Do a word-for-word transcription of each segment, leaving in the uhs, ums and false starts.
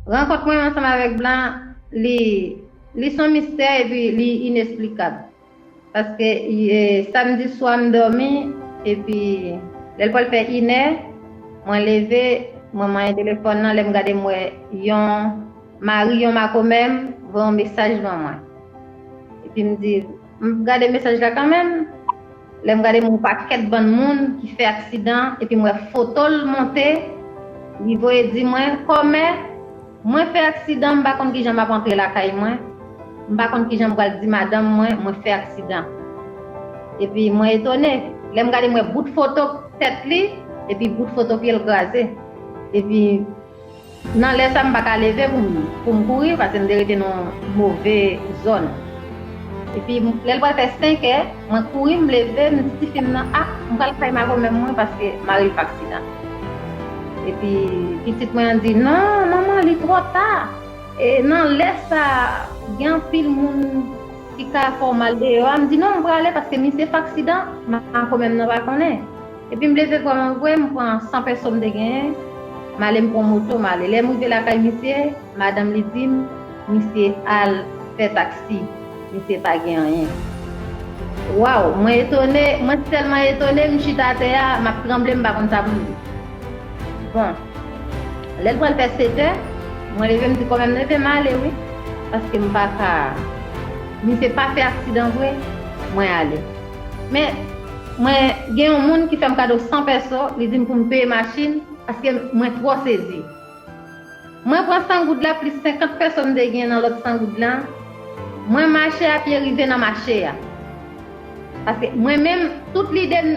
Rankont mwen ansanm avèk Blan, li, li se yon mistè epi li inesplikab. Paske, e, samdi swa m dòmi, epi lè l pral fè inè, mwen leve, mwen manyen telefòn nan, lè m gade m wè yon mari yon makomè m voye yon mesaj ban mwen. Epi m di, m gade mesaj la kanmenm. Lè m gade m wè yon pakèt bann moun ki fè aksidan, epi m wè foto l monte, li voye di mwen, kòmè, mwen fè aksidan, m pa konn kijan m ap antre lakay mwen, m pa konn kijan m pral di madanm mwen, mwen fè aksidan. Epi mwen etone, lè m gade m wè bout foto tèt li, epi bout foto pye l kraze. Epi nan lè sa m pa ka leve pou m, pou m kouri, paske m te rete nan yon move zòn. Epi m- lè l pral fè senkè, mwen kouri, m leve, m di tifi m nan, a, m pral kay makomè m mwen paske mari l fè aksidan. Epi pitit mwen an di, non, manman, li twò ta. E nan lè sa, gen anpil moun ki ka fè w mal deyò a. M di, non, m prale paske misye fè aksidan, makomè m nan pa konnen. Epi m leve vrèman vre, m pran san peso m te genyen, m ale m pran moto, m ale. Lè m rive lakay misye, madanm li di m, misye al fè taksi, misye pa gen anyen. Waw, mwen etone, mwen tèlman etone, m chita atè a, m ap tranble, m pa konn sa pou m di. Bon, lè l pral fè sèt è, mwen leve, m di, kòmè m leve, m ale wi, paske m pa ka, misye pa fè aksidan vre, mwen ale. Men, mwen gen yon moun ki fè m kado san peso, li di m pou m peye machin, paske mwen twò sezi. Mwen pran san goud la, plis senkant peso m te gen nan lòt san goud la, mwen mache a pye rive nan mache a. Paske mwen menm, tout lide m,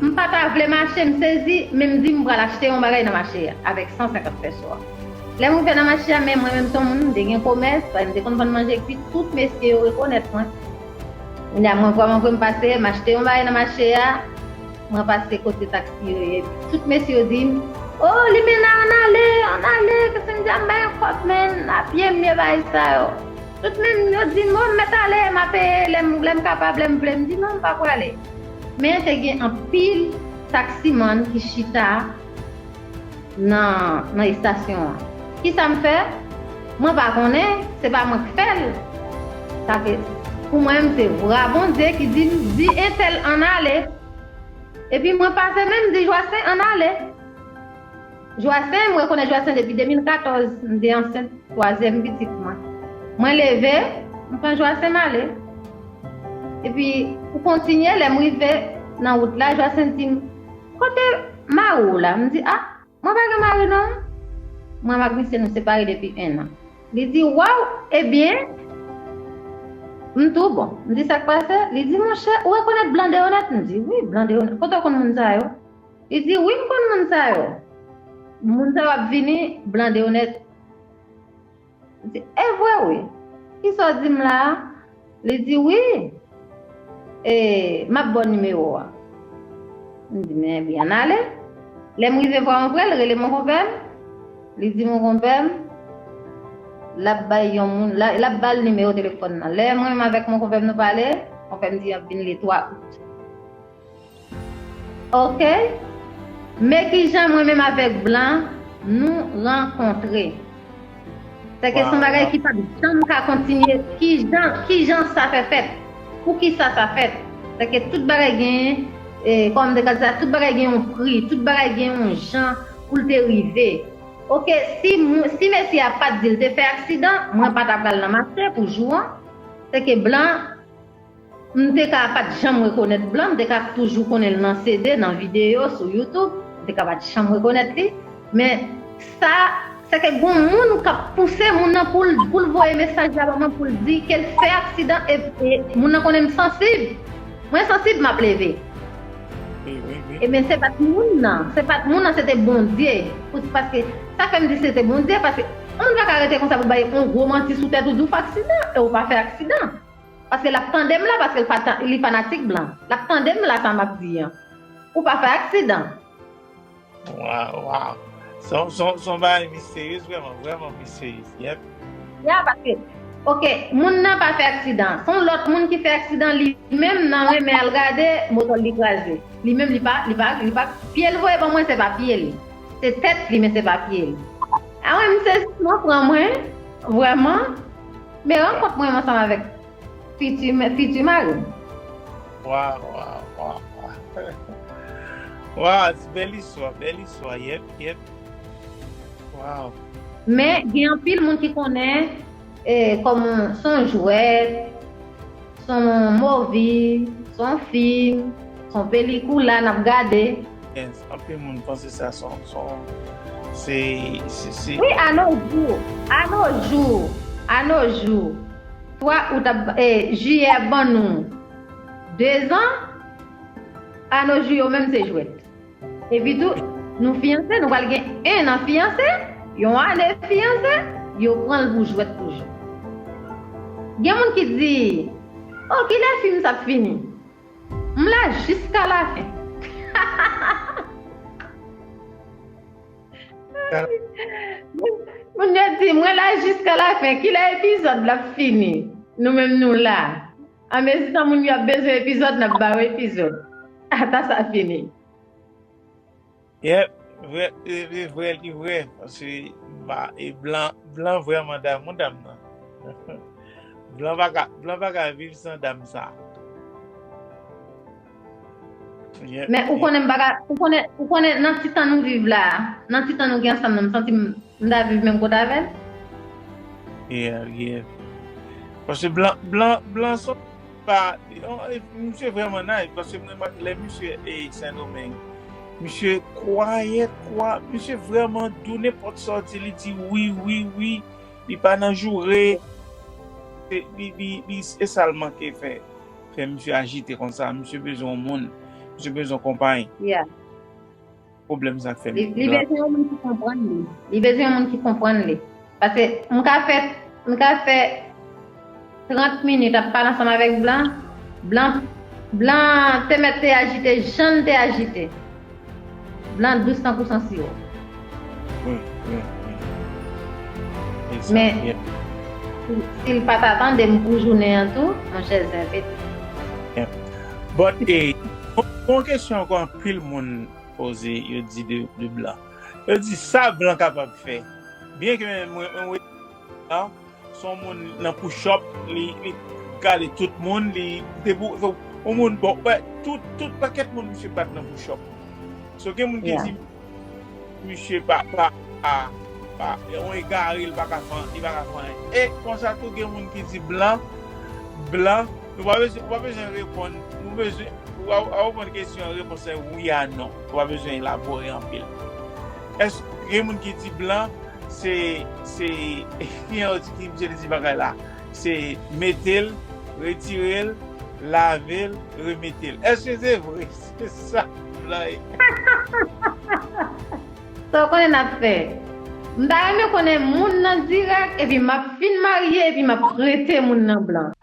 m pa ta vle mache, m sezi, men m di m pral achte yon bagay nan mache a, avèk san senkant peso a. Lè m rive nan mache a, men mwen menm se yon moun, m te gen komès, m te konn vann manje kwi, tout mesye yo rekonèt mwen. Kounye a, mwen vrèman vre m pase, m achte yon bagay nan mache a, mwen pase kote taksi yo ye. Tout mesye yo di m, o, Limena, ann ale, ann ale, ke se m di a m bay yon kòb, men a pye m ye bagay sa yo. Tout menm yo di m, o, m mèt ale, m a peye lè m, lè m kapab, lè m vle. M di, non, m pa prale. Men te gen anpil taksimann ki chita nan, nan estasyon an. Kisa m fè? Mwen pa konnen, se pa mwen k fè l. Sa ke, pou mwen, se vra Bondye ki di m, di entèl ann ale. Epi mwen pase menm di Jwasen ann ale. Jwasen, m rekonèt Jwasen depi de mil katòz, m te ansent twazyèm pitit mwen. Mwen leve, m pran Jwasen m ale. Epi, pou kontinye, lè m rive nan wout la, Jwasen di m, kote mari w la? M di, a, mwen pa gen mari non. Mwen ak misye nou separe depi en an. Li di, waw, ebyen, m tou bon. M di, sa k pase? Li di, monchè, ou rekonèt Blan Deyonèt? M di, wi, Blan Deyonèt. Kote w konn moun sa yo? Li di, wi, m konn moun sa yo. Moun sa yo ap vini, Blan Deyonèt. M di, e vre wi. Kisa w di m la a? Li di, wi. E, m ap ba w nimewo a. M di, men ebyen, ann ale. Lè m rive vwa yon frè, l rele mon konpè m. Li di mon konpè m, l ap bay yon moun, l ap ba l nimewo telefòn nan. Lè mwen menm avèk mon konpè m nou pale, konpè m di y ap vin le twa out. Ok? Men kijan mwen menm avèk Blan nou rankontre. Se ke se yon bagay ki p ap janm ka kontinye. Kijan, kijan sa fè fèt? Poukisa sa fèt? Se ke tout bagay gen, e, kòm m te ka di sa, tout bagay gen yon pri, tout bagay gen yon jan pou l te rive. Ok, si, si mesye a pa t di l te fè aksidan, mwen pa ta pral nan mache pou jou an. Se ke Blan, m te ka pa t janm rekonèt Blan, m te ka toujou konnen l nan C D, nan videyo, sou YouTube, m te ka pa t janm rekonèt li. Men sa, se ke gon moun k ap pouse moun nan pou l, pou l voye mesaj la ban mwen, pou l di ke l fè aksidan, e, e moun nan konnen m sansib. Mwen sansib, m ap leve. Wi, wi, wi. Ebyen, se pa t moun nan, se pa t moun nan, se te Bondye. Pou, paske, sa fè m di se te Bondye, paske yon moun pa ka rete konsa pou bay yon gwo manti sou tèt ou, di w fè aksidan, e w pa fè aksidan. Paske l ap tande m la, paske l pa ta-, li fanatik Blan. L ap tande m la, sa m ap di an. Ou pa fè aksidan. Waw, waw. Se yon, se yon, se yon bagay misteryez, vrèman, vrèman misteryez. Yep. Ya, paske, ok, moun nan pa fè aksidan. Se yon lòt moun ki fè aksidan, li menm nan renmen al gade, moto l li kraze. Li menm, li pa, li pa, li pa, pye l voye ban mwen, se pa pye l. Se tèt li, men se pa pye l. A mwen, m sezisman pran mwen, vrèman. Men rankont mwen ansanm avèk fiti, fiti mari m. Waw, waw, waw, waw. Waw, bèl istwa, bèl istwa, yep, yep. Waw. Men gen anpil moun ki konnen e, kòm se yon jwèt, se yon movi, se yon fim, se yon pelikula n ap gade. Yes, anpil moun panse sa se yon, se yon, se, se, se. Wi, anojou, anojou, anojou, twa out ap, e, jiyè ap ban nou dezan, anojou yo menm se jwèt. Epi tou, nou fiyanse, nou pral gen en an fiyanse, yon ane fiyanse, yo pran l pou jwèt toujou. Gen moun ki di, o, kilè fim sa ap fini? M la jiska lafen. Moun yo di, mwen la jiska lafen, kilè epizòd la ap fini? Nou menm nou la. Anmezi tan moun yo ap bezwen epizòd, n ap ba yo epizòd. Ata sa fini. Yep, vre, e, e vre, li vre. Paske ba, e blan, blan vrèman damou dam nan. Blan pa ka, blan pa ka viv san dam sa. Yep, Men ou yep. Konnen m pa ka, ou konnen, ou konnen nan ti tan nou viv la, nan ti tan nou gen ansanm nan, m santi m, m ta viv menm kote avè l. Yeah, yeah. Paske blan, blan, blan son pa, yon, e, misye vrèman nice, paske m remake lè misye e Sendomeng. Misye kwayèt, kwa, misye vrèman dou, nenpòt sa w di, li di wi, wi, wi. Li pa nan joure. Se, li, li, li, e sa l manke fè. Fè misye ajite konsa. Misye bezwen yon moun. Misye bezwen yon konpay. Yeah. Pwoblèm sa k fè Li, li bezwen yon moun ki konprann li. Li bezwen yon moun ki konprann li. Paske m ka fè, m ka fè trant minit ap pale ansanm avèk blan. Blan, blan te mèt te ajite, jan l te ajite. Blan dous tankou san siwo. Wi, wi, wi. Men, si, si l pa ta tande m pou jounen an tou, monchè zen pete. Bon, e, bon, bon kesyon ankò, anpil moun poze, yo di de, de blan. Yo di sa blan kapab fè. Byen ke mwen, mwen, mwen, se yon moun nan push-up, li, li gade tout moun, li, te pou, se yon moun, bon, wè, tout, tout pakèt moun misye bat nan push-up. So, gen moun ki di, misye pa, pa, pa, pa, yon egare, li pa ka fè, li pa ka fè anyen. E konsa tou, gen moun ki di blan, blan, nou pa bezwen, ou pa bezwen reponn, nou bezwen, ou a, a reponn kesyon an, repons la wi a non. Ou pa bezwen elabore anpil. Èske gen moun ki di blan, se, se, ki jan yo di, ki misye te di bagay la? Se mete l, retire l, lave l, remete l. Èske se vre? Se sa blan ye. Sa w konnen n ap fè? M ta renmen konnen moun nan dirèk, epi m ap fin marye, epi m ap rete moun nan blan.